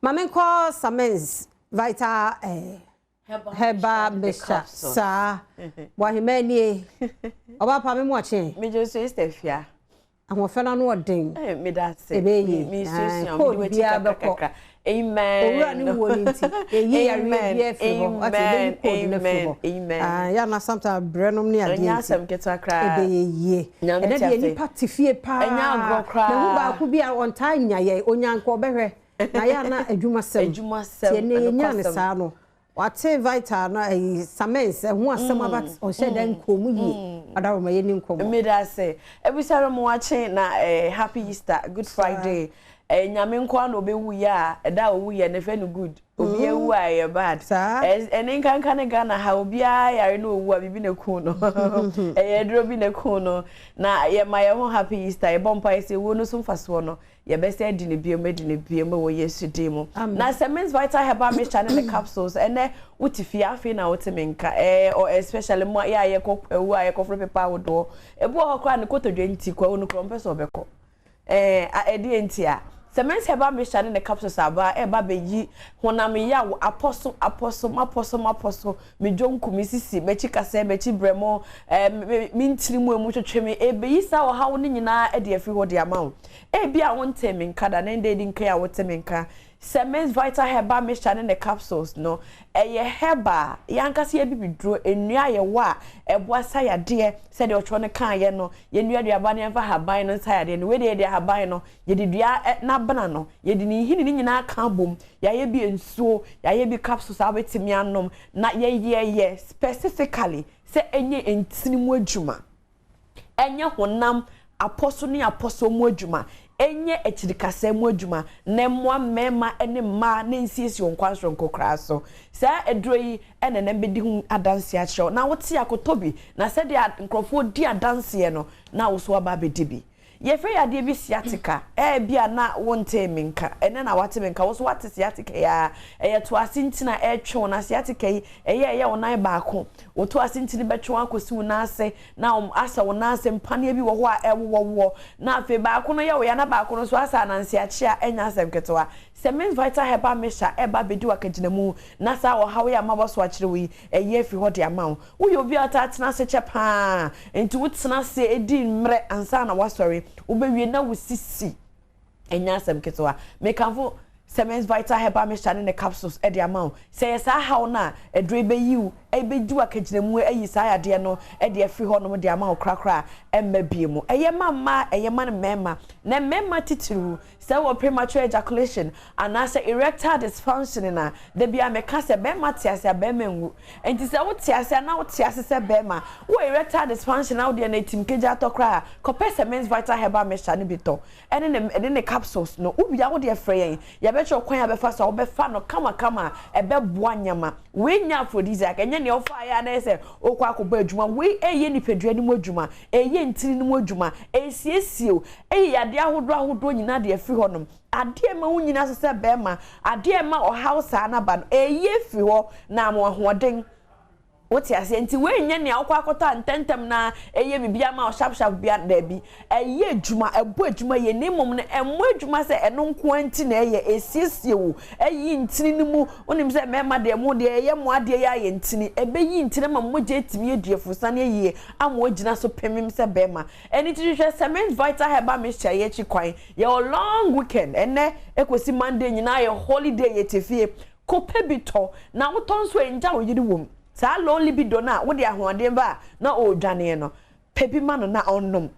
Ma menkɔ Samens Vital Herbal Mixture saa. Wahemmaa nie. Ɔbaa pa, me ma wo akye. Megye so, Sister Fia. Ahoɔfɛ no ano ɔden. Meda ase. Me nso me wɔ akyi kakra. Amen. Owura ne wuo no nti, ɛyi yareɛ biara firi hɔ. Wate, ɛbɛyi code no afiri hɔ. Amen. Yɛn nso sometimes brɛ nom ne adeɛ nti. Ɛnyɛ asɛm ketewa koraa. Ɛbɛyɛ yie. Ɛnɛ deɛ nnipa te fie paa. Ɛnyɛ agorɔ koraa. Na wo baako bi a ɔntaa nnya yɛ, Onyankopɔn bɛhwɛ. Na yɛ a na adwuma sɛm. Adwuma sɛm. Tie nea yɛnya no saa no. Wate Vital no, Samens ho asɛm aba, ɔhyɛ dɛn nkɔmmɔ yi. Ɔdɔfo ma yɛnni nkɔmmɔ. Meda ase. Abusua, mo akye na happy Easter, Good Friday. Nyame nkoaa na ɔbɛwu yɛ a, ɛda a ɔwu yɛ no, yɛfrɛ no good. Obi awu a, ɛyɛ bad. Ɛne nkanka ne Ghana ha, obiara yare na ɔwu a, biribi na ɛku no. Ɛyɛ aduro bi na ɛku no. Na yɛma yɛn ho happy Easter. Yɛbɔ mpaeɛ sɛ owuo no so mfasoɔ no, yɛbɛsɛ adi ne biom, adi ne biom wɔ Yesu din mu. Na Semens Vital Herbal Mixture ne ne capsules, ɛnɛ wote fie afei na wote me nka. Or especially mo a yɛkɔ kwawu a yɛkɔforo pepa ahodoɔ. Ebi wɔ hɔ koraa ne kotodwe nti kwawu no koraa ɔmpɛ sɛ ɔbɛkɔ. Ɛdeɛ nti a Semens Herbal Mixture ne ne capsules aba ɛba bɛyi honam yaw, apɔso apɔso, mapɔso mapɔso, me dwonku, me sisi, m'akyi kasɛɛ, m'akyi brɛmo, me ntiri mu emu twetwe me, ɛbɛyi saa ɔhaw no nyinaa ɛde afiri hɔ de ama wo. Ebi a wonte me nka da, na ɛnde edi nka a wote me nka. Semens Vital Herbal Mixture ne ne capsules no, ɛyɛ herbal, yɛankasa yɛ bibiduro, nnua a yɛwɔ a ɛboa sa yadeɛ, sɛdeɛ ɔtwerɛ no kaeɛ no, yɛnnua aduaba no, yɛmfa haban no nsa yadeɛ no. Wei deɛ yɛde ahaban no, yɛde dua n'abena no, yɛde ne nhini ne nyinaa ka bom, yɛayɛ bi nsuo, yɛayɛ bi capsules a wobɛtumi anom, na yɛyɛyɛ specifically sɛ ɛnyɛ ntini mu adwuma, ɛnyɛ honam apɔso ne apɔso mu adwuma, ɛnyɛ akyirikasɛm mu adwuma, na mmoa mmarima ne mmaa ne nsiesie wɔn kwan soronko koraa so. Saa aduro yi ɛna ɛnam bɛdi ho adanseɛ akyerɛw na wote akotɔ bi, na sɛdeɛ nkurɔfoɔ di adanseɛ no na wo so aba abɛdi bi. Yɛfrɛ yadeɛ bi sciatica. Ɛɛbi a na wonte me nka, ɛnɛ na wate me nka. Wo so wate sciatica yi a, ɛyɛ to ase ntina ɛretwe wo, na sciatica yi ɛyɛ wo nan baako. Wo to ase ntini bɛtwe wo akɔsi wo nan ase, na asɛ wo nan ase mpaneɛ bi wɔ hɔ a ɛwowɔwoɔ, na afei baako no yɛ wo ya na baako no nso asɛ ananseakye a ɛnyɛ asɛm ketewa. Semens Vital Herbal Mixture ɛba abɛdi w'akagyinamu, na saa ɔhaw yi a mabɔ so akyerɛ wo yi, ɛyɛ afiri hɔ de ama wo. Woyɛ obi a ɔtaa tena ase kyɛ paa, nti wotena ase edi mmerɛ ansa na wasɔre, wobɛwie na wo sisi ɛnyɛ asɛm ketewa. Mekamfo Semens Vital Herbal Mixture ne ne capsules ɛde ama wo. Sɛ yɛ saa haw no a, aduro yi bɛyi wo, ɛbɛdi w'akagyinamu ayi saa yadeɛ no ɛde afiri hɔnom de ama wo korakora ɛmma bie mu. Ɛyɛ ma mmaa, ɛyɛ ma mmarima. Na mmarima titiriw, sɛ wɔ premature ejaculation anaasɛ erectile dysfunction na da bi a meka sɛ bɛrima te ase a bɛrima nwu. Nti sɛ wote ase a na wote ase sɛ bɛrima wɔ erectile dysfunction na wodeɛ no etim kegya atɔ koraa, kɔpɛ Semens Vital Herbal Mixture no bi tɔ ɛne ne capsules no. Wowia wode ɛfrɛ yɛn, yɛbɛkyerɛ kwan a bɛfa so a wobɛfa no kamakama a ɛbɛboa nyama. Wei nyɛ aphrodisiac, ɛnyɛ nea wofa yɛ a na ɛyɛ sɛ wokɔ akɔbɔ adwuma. Wei ɛyɛ nipadua no mu adwuma, ɛyɛ ntini no mu adwuma, ɛsiesie wo, ɛyɛ yadeɛ ahodoɔ ahodoɔ nyinaa de afiri hɔnom. Adeɛ ma wo nyinaa so sɛ bɛrima, adeɛ ma ɔhaw saa n'aba no, ɛyɛ firi hɔ na ama ahoɔden. Wote aseɛ? Nti wei nyɛ nea wokɔ akɔtɔ a ntɛntɛm na ɛyɛ biribi ama wo sharp sharp bia, daabi. Ɛyɛ adwuma, ɛbɔ adwuma yɛ, na mmom no ɛmmɔ adwuma sɛ ɛno nko ara nti na ɛyɛ, ɛsiesie wo, ɛyi ntini no mu. Wonim sɛ mmarima deɛ, mo deɛ ɛyɛ mo adeɛ yɛ ayɛ ntini, ɛbɛyi ntini ama mogya atumi adi afusane yie ama woagyina so pemem sɛ bɛrima. Ɛno nti hwehwɛ Semens Vital Herbal Mixture yɛ akyi kwan. Yɛwɔ long weekend, ɛnɛ ɛkɔsi Monday nyinaa yɛ holiday, yɛte fie. Kɔpɛ bi tɔ, na wotɔ nso ɛngya wo yere wom. Saa low libido no a wode ahoɔden ba a na ɔredwaneɛ no, pɛ bi ma no na ɔnnom.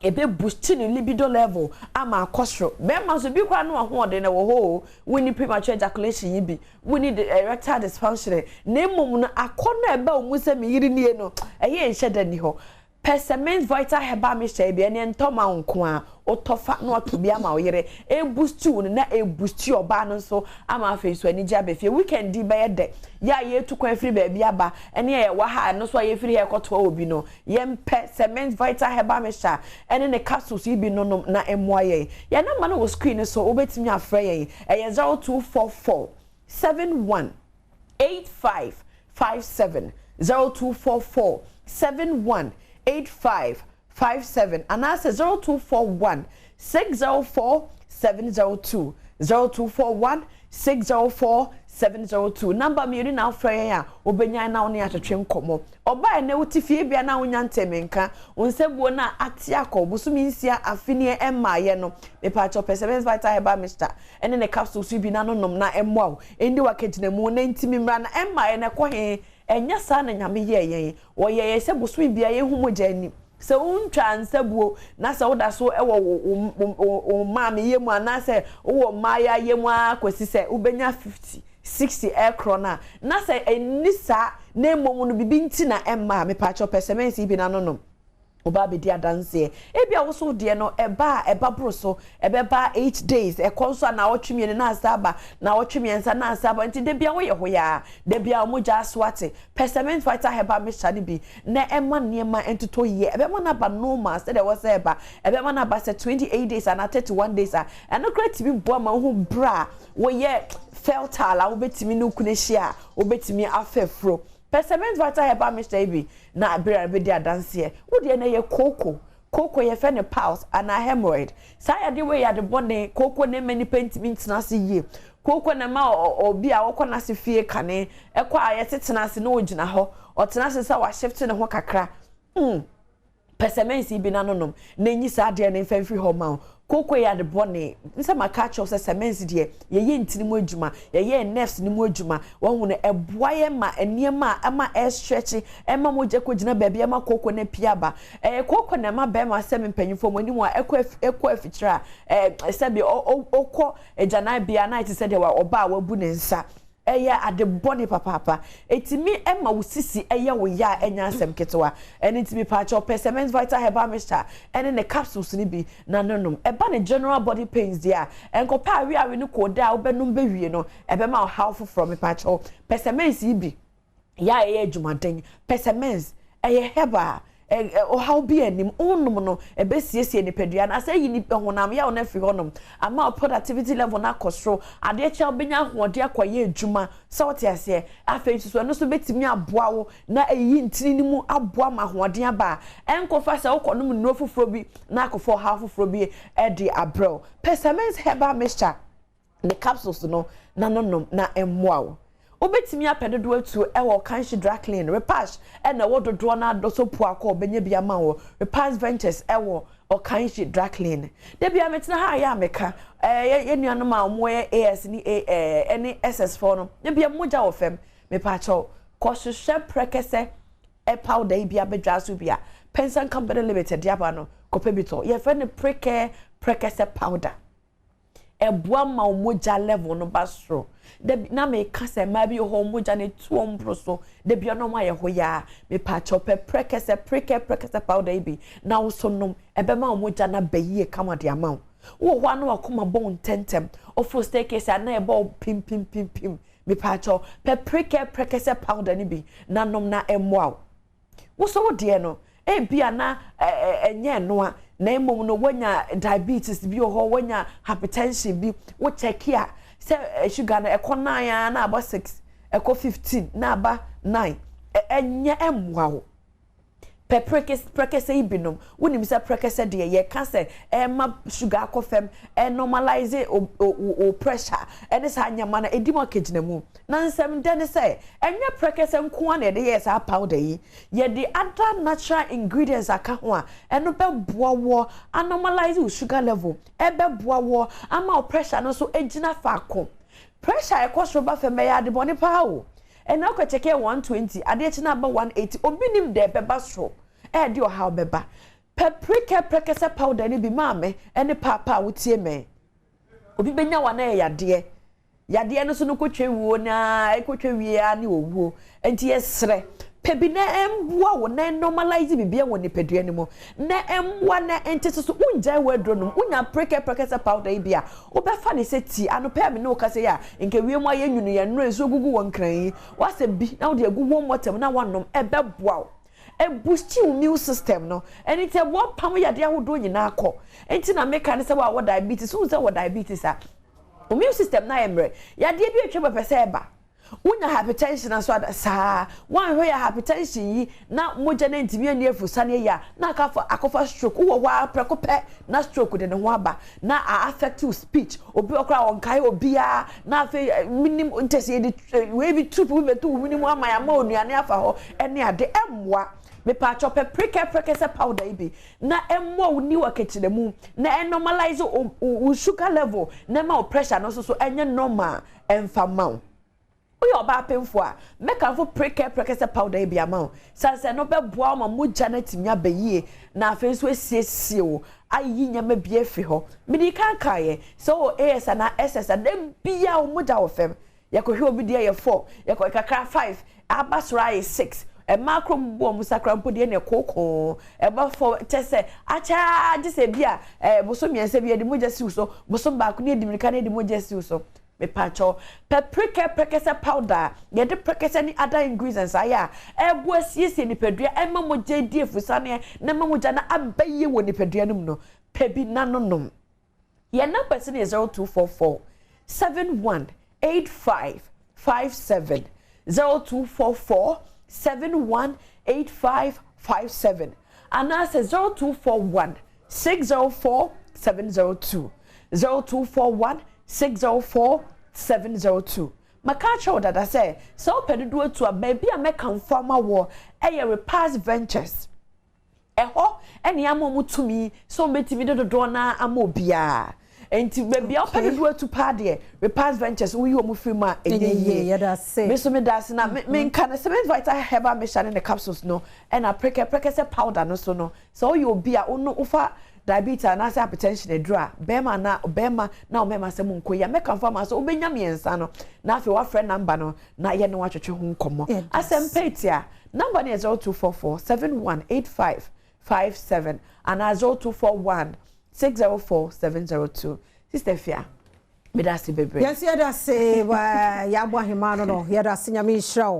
Ebe boost ne libido level ama akɔ soro. Bɛrima nso bi koraa no ahoɔden na ɛwɔ hɔ o, wonni premature ejaculation yi bi, wonni erectile dysfunction, na mmom no akɔnnɔ a ɛba wo mu sɛ me yere nie no, ɛyɛ nhyɛ da ni hɔ. Pɛ Semens Vital Herbal Mixture bi, ɛne ntɔ ma wo nko a, wotɔ fa na watɔ bi ama wo yere. Eboost wo no na eboost ɔbaa no nso ama afei nso anigye aba fie. Weekend yi bɛyɛ dɛ. Yɛ a yɛtu kwan firi baabi aba, ɛne yɛ wɔ ha, ɛno nso a yɛfiri ha ɛkɔtoa obi no, yɛmpɛ Semens Vital Herbal Mixture ɛne ne capsules yi bi nonom na ɛmmoa yɛn. Yɛn number no wɔ screen no so, wobɛtumi afrɛ yɛn. Ɛyɛ 0244 71 85 57, 0244 71 85 57, anaasɛ 0241 604 702, 0241. 604 702. Number mmienu na wofrɛ yɛn a wobɛnya na wo ne atwetwe nkɔmmɔ. Ɔbaa ɛnɛ wote fie bia na wonya ntɛm nka wo nsɛbuo no a ate akɔ bosome 6 afeneɛ ɛmmaayɛ no, mepaakyɛw Perseverance Vital Herbal Mixture ɛne ne capsules bi na no nom na ɛmmoa wo ɛndi wakagyina mu na ntimi mmra na ɛmmaayɛ no ɛkɔ he. Ɛnyɛ saa na Nyame yɛɛ yɛn. Ɔyɛɛ yɛn sɛ bosome biara yɛnhu mogya anim. Sɛ wontwaa nsabuo na sɛ woda so wɔ wo maame yɛ mu anaasɛ wowɔ mmaayɛ yɛ mu ara kɔsi sɛ wobɛnya 50, 60 ɛkorɔ no a, na sɛ ɛnni saa na mmom no biribi nti na ɛmma a, mepaakyɛw pɛ sɛmɛnsi yi bi na no nom. Woba abɛdi adanseɛ. Ebia wo so deɛ no ɛba a ɛba boro so, ɛbɛba 8 days, ɛkɔ nso a naawɔtwe 2 na asa aba, naawɔtwe 3 na asa aba, nti da bia woyɛ hɔ yaa, da bia wɔn gya aso ate. Pɛ Cement Vital Herbal Mixture no bi na ɛma nneɛma ntotɔ yie, ɛbɛma no aba normal sɛdeɛ ɛwɔ sɛ ɛba, ɛbɛma no aba sɛ 28 days anaa 31 days a, ɛno koraa tumi boa ma wohu berɛ a woyɛ fertile a wobɛtumi ne wo kunu ahyia a wobɛtumi afa afuro. Pɛ Cement Vital Herbal Mixture yi bi na bere a bedi adanseɛ. Wo deɛ no ɛyɛ kooko. Kooko yɛfrɛ no piles anaa hemorrhoid. Saa yadeɛ wei yɛ ade bɔne. Kooko na ɛma nipa ntumi ntena ase yie. Kooko na ɛma obi a ɔkɔ n'ase fie kane ɛkɔ a yɛte tena ase na ɔgyina hɔ. Ɔtena ase sɛ wahyefte ne ho kakra. Pɛ sɛmɛnsi bi na nonom na enyi saa adeɛ no mfa mfiri hɔ ma wo. Kooko yɛ ade bɔne. Nsɛ maka akyerɛ wo sɛ sɛmɛnsi deɛ yɛyɛ ntini mu adwuma, yɛyɛ nerves no mu adwuma. Wahu no, ɛboa yɛn ma nneɛma a ɛma ɛstretch, ɛma mogya kɔgyina baabi, ɛma kooko no apue aba. Ɛyɛ kooko na ɛma bɛrima sɛ me mpanyinfoɔ mo anim a ɛkɔ ɛkɔ afikyire a, ɛɛ sɛbi ɔkɔ agyananbea na ɛte sɛ deɛ ɔbaa a wabu ne nsa. Ɛyɛ ade bɔne papaapa. Ɛtumi ma wo sisi ɛyɛ wo ya a ɛnyɛ asɛm ketewa. Ɛno nti mepaakyɛw pɛ Cement Vital Herbal Mixture ɛne ne capsules no bi na no nom. Ɛba ne general body pains deɛ a, ɛnkɔpɛ aweawe ne koode a wobɛnom bɛwie no, ɛbɛma ɔhaw foforɔ. Mepaakyɛw pɛ cement yi bi. Yɛ a ɛyɛ adwumaden. Pɛ cement, ɛyɛ herbal, ɔhaw bi anim. Wonom no, ɛbɛsiesie nipadua no asɛ yi honam yaw no afiri hɔnom ama wo productivity level no akɔ soro. Adeɛ kyɛ wobɛnya ahoɔden akɔyɛ adwuma sɛ wote aseɛ. Afei nso so ɛno nso bɛtumi aboa wo na ɛyi ntini no mu aboa ma ahoɔden aba a ɛnkɔfa sɛ wokɔnom nnuro foforɔ bi na akɔfa ɔhaw foforɔ bi de abrɛ wo. Pɛ cement herbal mixture ne capsules no na nonom na ɛmmoa wo. Wobɛtumi apɛ dodoɔ atuo ɛwɔ Kanshi Dry Clean, Repash ɛna ɛwɔ dodoɔ no adɔso po akɔ ɔbɛnya bi ama wɔ Repash Ventures ɛwɔ Ɔkanshi Dry Clean. Da bia metena ha a yɛ a meka ɛɛ yɛ nuanom a wɔn yɛ AS ne A ɛɛ ɛne SS foɔ no, da bia mogya wɔ fam. Mepaakyɛw kɔhwehwɛ prɛkɛsɛ powder yi bi abɛdwa so bi a Pensan Company Limited de aba no, kɔpɛ bi tɔ. Yɛfrɛ no Precare prɛkɛsɛ powder. Ɛboa ma wo mogya level no ba soro. Dabi na meka sɛ mmaa bi wɔ hɔ wɔn mogya no etu wɔn boro so. Dabi ɔno wɔn ayɛ hɔ yaa. Mepaakyɛw pɛ prɛkɛsɛ prekɛ prɛkɛsɛ powder yi bi na wo so nom. Ɛbɛma wo mogya no aba yie kama de ama wo. Wowɔ hɔ a na wakoma bɔ wo ntɛntɛm. Woforo staircase a na ɛbɔ wo pim pim pim pim. Mepaakyɛw pɛ prekɛ prɛkɛsɛ powder no bi na nom na ɛmmoa wo. Wo nso wo deɛ no, ebia na ɛnyɛ ɛno a, na mmom no woanya diabetes bi wɔ hɔ, woanya hypertension bi, wo check a sɛ sugar no ɛkɔ 9 a na aba 6, ɛkɔ 15 na aba 9, ɛnyɛ ɛmmoa wo. Pɛ prɛkɛsɛ yi binom. Wonim sɛ prɛkɛsɛ deɛ yɛka sɛ ɛma sugar akɔ fam, ɛnormalize o pressure, ɛne saa nneɛma no ɛdi mu akɛgyina mu. Na nsɛm dɛ ne sɛ, ɛnyɛ prɛkɛsɛ nko ara na yɛde yɛɛ saa powder yi. Yɛde other natural ingredients aka ho a, ɛno bɛboa wɔ anormalize wo sugar level, ɛbɛboa wɔ ama wo pressure no nso gyina faako. Pressure a ɛkɔ soro ba fam ɛyɛ ade bɔne paa o. Ɛna wokɔ kyɛkɛ 120, adeɛ kye na aba 180, obi nim deɛ ɛbɛba soro, ɛde ɔhaw bɛba. Pɛ prekɛ prɛkɛsɛ powder no bi maame ɛne paapa a wotie me. Obi bɛnya wa na ɛyɛ yadeɛ. Yadeɛ no so no kɔtwa wuo na ɛkɔtwa wie a ne owuo. Nti yɛsrɛ, pɛ bi na ɛmboa wo na ɛnormalize biribiara wɔ nipadua no mu. Na ɛmboa na ɛnte so so wongyae w'aduro nom. Wonya prekɛ prɛkɛsɛ powder yi bi a, wobɛfa ne sɛ tea. Anɔpa a me ne wo kasa yi a, nka wiem ayɛ nwunu yɛn nnora nsuo gugu wɔ nkran yi. Wasɛ bi na wode agu warm water mu na wanom, ɛbɛboa wo. Ɛboosti wo immune system no. Ɛno nti ɛboa pam yadeɛ ahodoɔ nyinaa kɔ. Nti na meka ne sɛ wo a wɔ diabetes, wohu sɛ wɔ diabetes a, immune system no ayɛ mmerɛ. Yadeɛ bi atwa pɛpɛ sɛ ɛba. Wonya hypertension nso a, saa. Woanhwɛ yɛ hypertension yi na mogya no ntumi anni afurusa yie a, na aka akɔfa stroke. Wowɔ hɔ a, prɛko pɛ na stroke de ne ho aba na a affect wo speech. Obi wɔ koraa a ɔnkae obiara, na afei minim nte sɛ yɛde wei bi tube bi bɛto wo hwene mu ama yɛama onuane afa hɔ ɛne ade ɛmmoa. Mepatwɔ, pɛ Prekɛsɛ powder yi bi na ɛmmoa wo ni wɔ kɛkyerɛ mu na ɛnormalize wo sugar level na ɛma wo pressure no nso so ɛnyɛ normal ɛmfa ma wo. Woyɛ ɔbaa pemfo a, mɛkamfo Prekɛsɛ powder yi bi ama wo sane sɛ no bɛboa wo ma mogya no atumi aba yie na afei nso asiesie wo ayi nneɛma bi afiri hɔ. Mede kan kaeɛ sɛ wɔ AS anaa SS a, da bia wo mogya wɔ fam. Yɛkɔhwɛ obi deɛ yɛ 4, yɛkɔ kakra 5, aba soro ayɛ 6. Mmaa kurom bu wɔn sakra mpo deɛ ne kookoo ɛba fam kyɛ sɛ akyɛ gye sɛ bi a bosom 3 bi yɛde mogya siw so, bosom 1 ne yɛde mirika ne yɛde mogya siw so. Mepatwɔ, pɛ Prekɛsɛ powder, yɛde prekɛsɛ ne other ingredients ayɛ a ɛboa siesie nipadua, ɛma mogya di afusaneɛ na ɛma mogya no aba yie wɔ nipadua no mu no, pɛ bi na nonom. Yɛn numbers no yɛ 0244 71 85 57, 0244 71 85 57 anaasɛ 0241 604 702, 0241 604 702. Maka akyerɛ wo dada sɛ wopɛ dodoɔ atu a, baabi a mɛkamfo ama wɔ ɛyɛ Repass Ventures. Ɛhɔ ɛne ama ɔmo tumi sɛ ɔmo bɛtumi de dodoɔ naa ama obiara. Nti baabi a wopɛ dodoɔ atu paa deɛ, Repass Ventures, woyi ɔmo firi mu a, ɛnyɛ yie. Yɛda ase. Me nso meda ase na menka no Seven Vital Herbal Mixture ne ne capsules no ɛna Prekɛsɛ powder no so no, sɛ woyɛ obi a wono wofa diabetes anaasɛ hypertension aduru a, bɛrima na bɛrima na ɔmɛma sɛ mo nkɔ yi a, mɛkamfo ama sɛ wobɛnya 3 no na afei wafrɛ number no na yɛ ne watwetwe ho nkɔmmɔ. Asɛm pɛ number no yɛ 0244 71 85 57 anaa 0241 604 702. Sister Fia, meda ase bebree. Yɛnso yɛda ase, yɛabɔ ahema no, yɛda ase, Nyame nhyira wo.